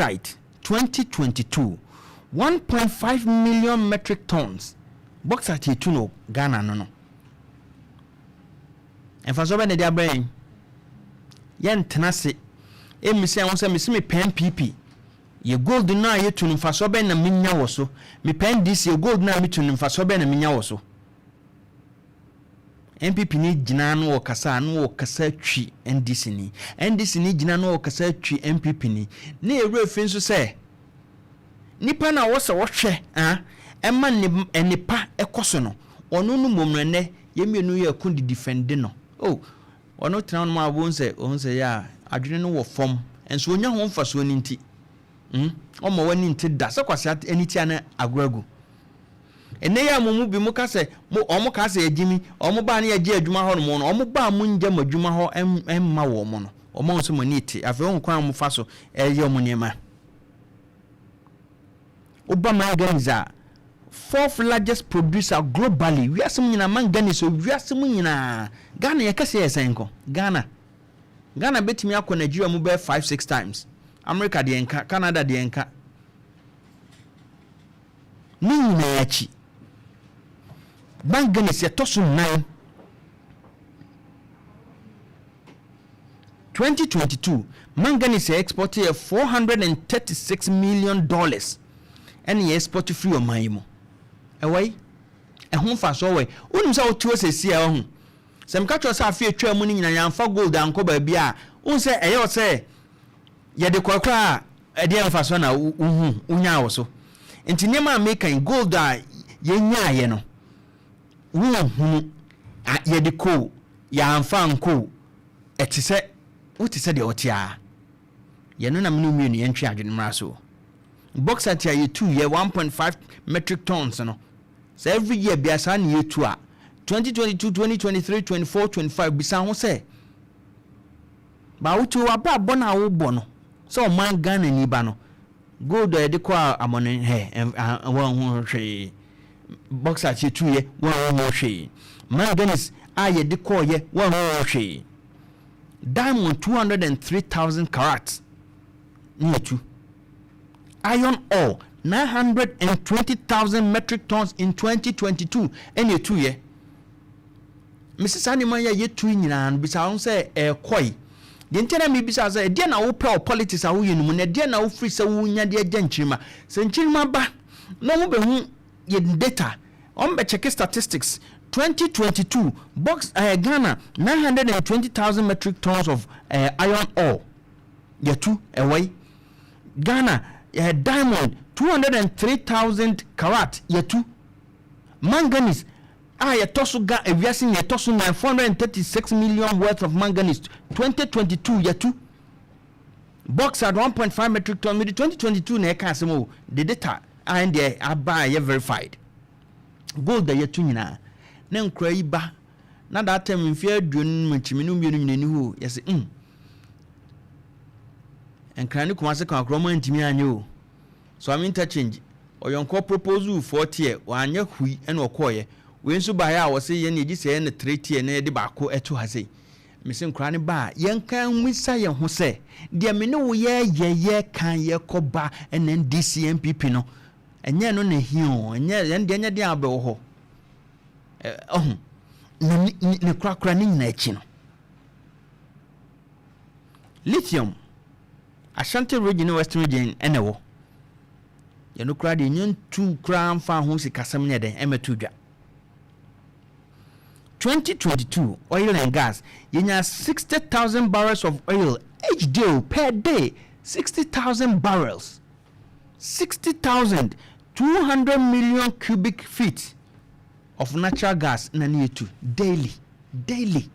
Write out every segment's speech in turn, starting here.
Bauxite, 2022, 1.5 million metric tons bauxite yɛtu no Ghana no. Mfasoɔ bɛ na ɛde abrɛ yɛn? Yɛntena ase ɛmmisa ho sɛ, mesi mepɛ NPP, yɛ gold no a yɛtu no, mfasoɔ bɛn na menya wɔ so? Mepɛ NDC, yɛ gold no a metu no, mfasoɔ bɛn na menya wɔ so? NPP ni gyina no wɔ kasa no, wɔ kasa twi NDC ni, NDC ni gyina no wɔ kasa twi NPP ni. Ne ewura fi nso sɛ nipa na wɔsɛ wɔhwɛ ah ɛma ne nipa ɛkɔ so no, ɔno no mmom nɛ yɛn mmienu yɛ ɛko de defend no. Oh, ɔno tena no mu a, wɔn sɛ wɔn sɛ yɛ a adwene no wɔ fam nso onya ho mfasoɔ ne nti ɔma w'ani nte da sɛ kwasi ani tia no agorɔ agu. Ɛnɛ yi a mo mu bi mo ka sɛ mo ɔmo ka sɛ yɛgye mi, ɔmo baa ne yɛgye adwuma hɔ nom no, ɔmo baa mo ngya mo adwuma hɔ ɛmma wɔ mo no, ɔmo nso mo ani te. Afei wɔn kwan a mo fa so ɛyɛ ɔmo nneɛma. Woba manganese a, fourth largest producer globally, wiase mu nyinaa manganese o, wiase mu nyinaa Ghana yɛ kɛseɛ yɛ sɛn kɔ Ghana bɛtumi akɔ Nigeria mu bɛyɛ five, six times. America deɛ nka, Canada deɛ nka. Ne nyinaa akyi, manganese yɛtɔ so nnan. 2022 manganese yɛ export yɛ $436 million, ɛne yɛ export firi ɔman yi mu. Ɛwɔ yi ɛho mfasoɔ wɔ yi. Wonim sɛ wote hɔ sɛsi a, ɔho sɛ meka kyerɛ sɛ afe atwa mu no nyina yɛamfa gold ankɔ baabi a, wohu sɛ ɛyɛ wɔ sɛ yɛde kɔkora a, ɛdeɛ mfasoɔ na wohu wonyaa wɔ so. Nti nneɛma a meka yi, gold a yɛnyaayɛ no, wonhunu yɛde koo yɛamfa nkoo, ɛte sɛ wote sɛ deɛ ɔte a yɛno na mene mmienu yɛntwe adwene mmara so. Bauxite a yɛtu yɛ 1.5 metric tons no, sɛ every year bia saa ne yɛtu a, 2022, 2023, 24, 25, bisa ho sɛ ba wotu wabrabɔ no a wobɔ no sɛ ɔman Ghana ni ba no, gold a yɛde kɔ a amɔne hɛ, wɔnho hwee. Bauxite yɛtu yɛ, wɔnho hwee. Manganese a yɛde kɔɔyɛ, wɔnho hwee. Diamond 203,000 carats ne yɛtu. Iron ore 920,000 metric tons in 2022 ɛne ɛtu yɛ. Mesi saa nneɛma yɛ yɛtu nyinaa no, bisa ho sɛ ɛɛkɔe deɛ nti na mebisa sɛ ɛdeɛ na wopɛ wɔ politics a woyɛ no mu, na ɛdeɛ na wofiri sɛ wonya de agya nkyirima sɛ nkyirima ba na ɔmo bɛhu yɛ data, ɔmo bɛkyɛke statistics. 2022 box Ghana 920,000 metric tons of iron ore yɛtu. Ɛwɔ yi Ghana diamond 203,000 carat yɛtu. Manganese a yɛtɔ so ga ewiase ne yɛtɔ so nine, 436 million worth of manganese 2022 yɛtu. Bauxite 1.5 metric ton mede 2022 na ɛka asɛm o, de data a ɛn deɛ aba a ɛyɛ verified. Gold a yɛtu nyinaa na nkura yi ba na that time mfeɛ 20 mu nkyimi no mmienu nyina ni hɔ. Yɛsɛ Nkran ne Kumase kan akorɔ ɔmo antumi anyɛ o. So am interchange ɔyɔnkɔ proposal four tier, wanyɛ hui ɛna ɔkɔɔyɛ. Wei nso baeɛ a wɔsɛ yɛn yɛgye sɛ yɛn no three tier na yɛde baako ɛto ha sei. Mesi nkora ne ba a, yɛnka mmisa yɛn ho sɛ deɛ me ne wo yɛyɛ yɛka yɛkɔ ba ɛna NDC, NPP no, ɛnyɛ no na ehia o. Ɛnyɛ yɛn deɛ, ɛnyɛ deɛ a bɛwɔ hɔ ɔho na ne korakora ne nyinaa akyi no. Lithium, Ashanti Region ne Western Region ɛna ɛwɔ yɛno koraa deɛ, nyɛ ntu koraa mfa ho sikasɛm nyɛ dɛn ɛmɛto dwa. 2022 oil and gas, yɛnya 60,000 barrels of oil each day, per day 60,000 barrels, 60,200 million cubic feet of natural gas na ne yɛtu daily daily.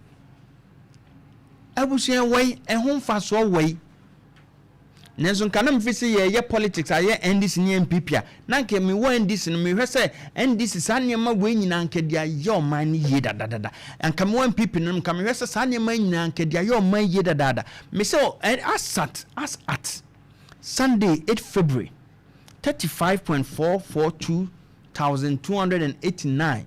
Abusua wɔyi ɛho mfasoɔ wɔyi, nanso nka na mefi sɛ yɛyɛ politics ayɛ NDC ne NPP a, na nka mewɔ NDC no, mehwɛ sɛ NDC saa nneɛma wei nyinaa nka de ayɛ ɔman no yie dadadada. Nka mewɔ NPP no, nka mehwɛ sɛ saa nneɛma nyinaa nka de ayɛ ɔman yie dadaada. Mesɛ as at Sunday 8 February, 35.442,289.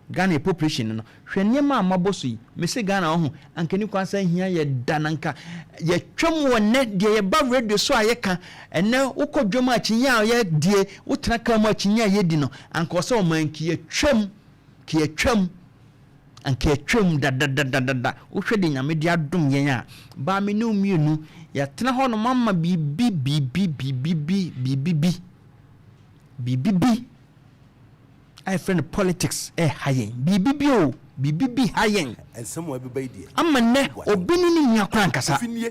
Ghana yɛ population no, hwɛ nneɛma a mabɔ so yi. Mese Ghana ɔho, anka ni kwan sɛ hia yɛ da na nka yɛtwam wɔ nnɛ deɛ yɛba radio so a yɛka ɛnɛ. Wokɔ dwom a, akyinnye a yɛdie, wotena kaa mu, akyinnye a yɛdi no, anka ɔsɛ ɔman ki yɛtwam, ki yɛtwam, anka yɛtwam dadadadada. Wohwɛ de Nyame de adom yɛn a baa me ne wo mmienu yɛtena hɔ nom ama biribi biribi biribi bi biribi bi biribi bi a yɛfrɛ no politics ɛha yɛn. Biribi bi o, biribi bi ha yɛn. Nsɛm a ɛbɛba yi deɛ. Ama nnɛ obi ne ne nua kora nkasa. Kofi nie.